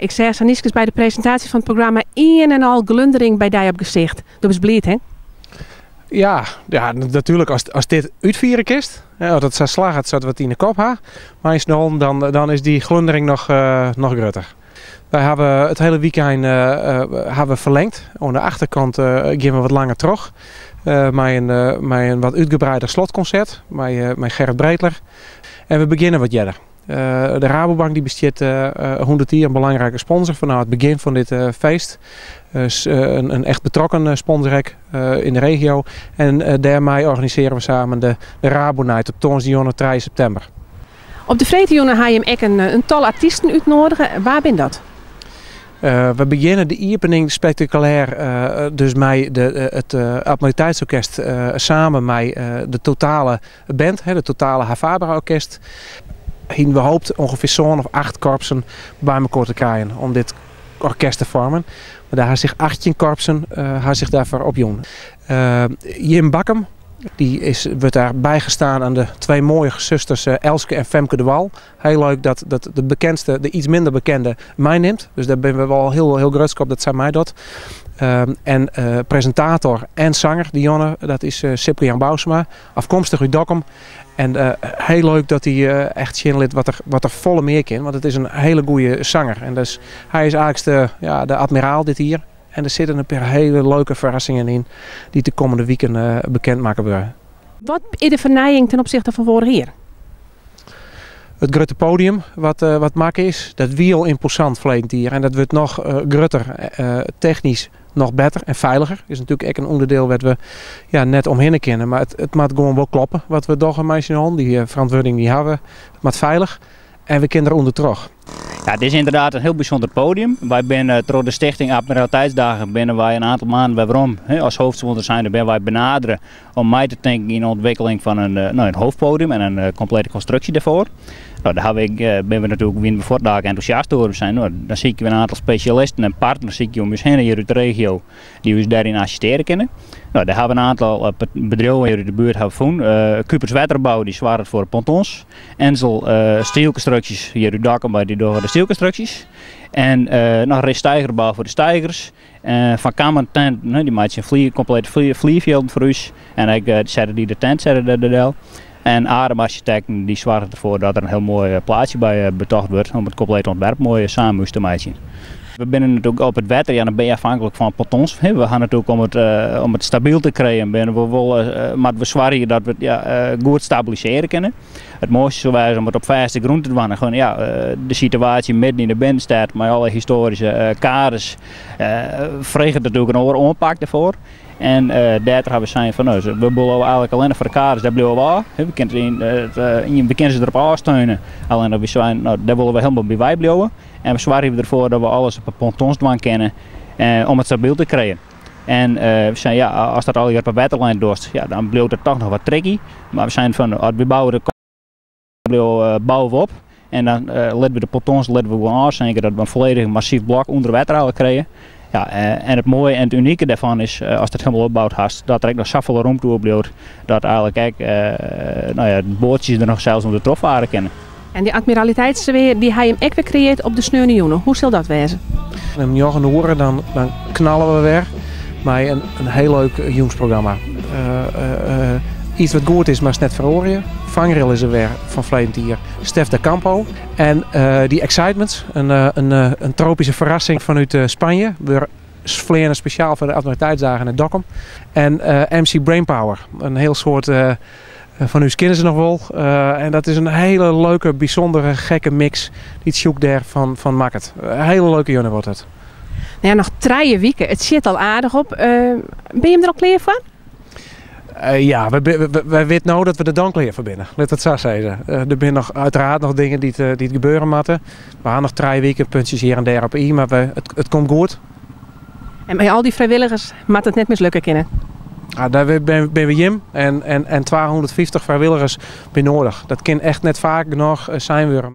Ik seach sa niiskes by de presintaasje fan it programma ien en al glundering by dy op gesicht. Do bist bliid, hè? Ja, ja natuerlik ast, ast dit útfiere kinst, hè, as it sa slagget sa't we it yn de kop ha, mei ús allen, dan, dan is dy glundering noch, noch grutter. Wy hawwe it hiele wykein hawwe we ferlingd. Oan de achterkant gean we wat langer troch mei in, mei in wat útgebreider slotkonsert mei, mei Gerrit Breteler. En we begjinne wat earder. De Rabobank dy bestiet 100 jier, in belangrike sponsor fanôf it begjin fan dit feest. In echt betrokken sponsor ek yn de regio. En dêrmei organisearje we samen de Rabo Night op tongersdeitejûn 3 septimber. Op de freedtejûn ha jim ek in tal artysten útnoadige. Wa binne dat? We begjinne de iepening spektakulêr dus mei de, it Admiraliteitsorkest samen mei de totale band, de totale HaFaBra Orkest. Hiene we hoopt ûngefear sân of acht korpsen by mekoar te krijen om dit orkest te foarmen. Mar dêr ha sich 18 korpsen ha sich dêrfoar opjûn. Jim Bakkum, dy is, wurdt dêr bygestaan oan de twee moaie susters Elske en Femke de Wal. Hiel leuk dat, dat de bekendste de iets minder bekende meinimt. Dus dêr binne we wol hiel, hiel grutsk op dat sy meidocht. En presintator en sanger Dionne, dat is Sipke Jan Bousema, afkomstig út Dokkum. En hiel leuk dat hy echt sjen lit wat er folle mear kin, want it is in hiele goede sanger. En dus, hy is eigentlik de, ja, de admiraal dit jier. En der sitte in pear hiele leuke ferrassingen yn dy't de kommende wiken bekend makke wurde. Wat is de fernijing ten opsichte fan foarich jier? It grutte podium wat, wat makke is, dat wie al ymposant ferleden jier. En dat wurdt noch grutter, technysk noch better en feiliger. Is natuerlik ek in ûnderdiel wêr't we ja, net omhinne kinne. Mar it, it moat gewoan wol kloppe wat we dogge mei syn allen. Dy ferantwurding dy hawwe we. It moat feilich en we kinne der ûndertroch. Ja, it is ynderdaad in hiel bysûnder podium. Wy binne troch de Stichting Admiraliteitsdagen binne wy in oantal maanden wer werom. As hoofdsponsor zijnde binne wy benadere om mei te tinken yn de ûntwikkeling fan in, no, in hoofdpodium en in komplete konstruksje dêrfoar. No, dêr hawwe ik, binne we natuerlik wiene we fuortdalik entûsjast oer. We seinen, no, dan sykje we in oantal spesjalisten en partners sykje om ús hinne hjir út de regio dy't ús dêryn assistearje kinne. No, dêr hawwe we in oantal bedriuwen hjir út de buert hawwe fûn. Kupers Wetterbou dy soarget foar de pontons. Ensel Stielkonstruksjes hjir út Dokkum dy dogge de stielkonstruksjes. En noch Ris Steigerbou foar de steigers. Van Kammen tent, dy meitsje in flier, komplete flierfjilden foar ús. En ek sette dy de tent sette der del. En Adem Architecten dy soarget derfoar dat der in hiel moai plaatsje by betocht wurdt om it komplete ûntwerp moai samen ús te meitsjen. We binne natuerlik op it wetter, ja, dan binne je afhanklik fan pontons. We ha natuerlik om it stabyl te krijen, binne we wol, moatte we soargje dat we it ja, goed stabilisearje kinne. It moaiste soe wêze om it op fêste grûn te dwaan. Gewoan, ja, de situaasje midden yn de binnenstêd mei alle histoaryske kaders freget natuerlik in oare oanpak dêrfoar. En dêrtroch hawwe we sein fan, no, we bliuwe eigentlik allinnich foar de kaders, dêr bliuwe we ôf. We kinne, we kinne se derop ôfsteune, allinnich we seinen, no, dêr wolle we hielendal by wei bliuwe. En we soargje derfoar dat we alles op de pontons dwaan kinne om it stabyl te krijen. En we seinen, ja, ast dat allegear op 'e wetterlijn dochst, ja, dan bliuwt it toch noch wat tricky. Mar we seinen fan, as we bouwe de bliuwe bouwe we op en dan litte we de pontons litte we gewoan ôfsinke, dat we in folledich massyf blok ûnder wetter eigentlik krije. Ja, en it moaie en it unike dêrfan is, ast it hielendal opboud hast, dat der ek noch safolle romte oerbliuwt, dat eigentlik ek no ja, de boatsjes der noch sels ûnder trochfare kinne. En dy admiraliteitssfear dy ha jim ek wer kreëard op de sneonejûn. Hoe sil dat wêze? Om njoggen oere dan, dan knalle we wer mei in, in hiel leuk jûnsprogramma. Iets wat goed is, moatst net feroarje. Vangrail is der wer fan ferleden jier. Stef da Campo. En dy Excitements, in, in, in tropyske ferrassing fanút Spanje. We fleane spesjaal foar de Admiraliteitsdagen nei Dokkum. En MC Brainpower, in hiel soad fan ús kinne se noch wol. En dat is in hiele leuke, bysûndere, gekke mix dy't Sjoek dêr fan, fan makket. In hiele leuke jûn wurdt it. No ja, noch 3 wiken. It sjit al aardich op. Binne jim der al klear foar? Ja, wy witte no dat we der dan klear foar binne. Lit it sa sizze. Der binne noch uiteraard noch dingen dy't gebeure moatte. We ha noch 3 wiken, puntsjes hjir en dêr op 'e i, mar we, it komt goed. En mei al dy frijwilligers moat it net mislukke kinne? Ja, dêr binne we jim en 250 frijwilligers by noadich. Dat kin echt net faak genôch sein wurde.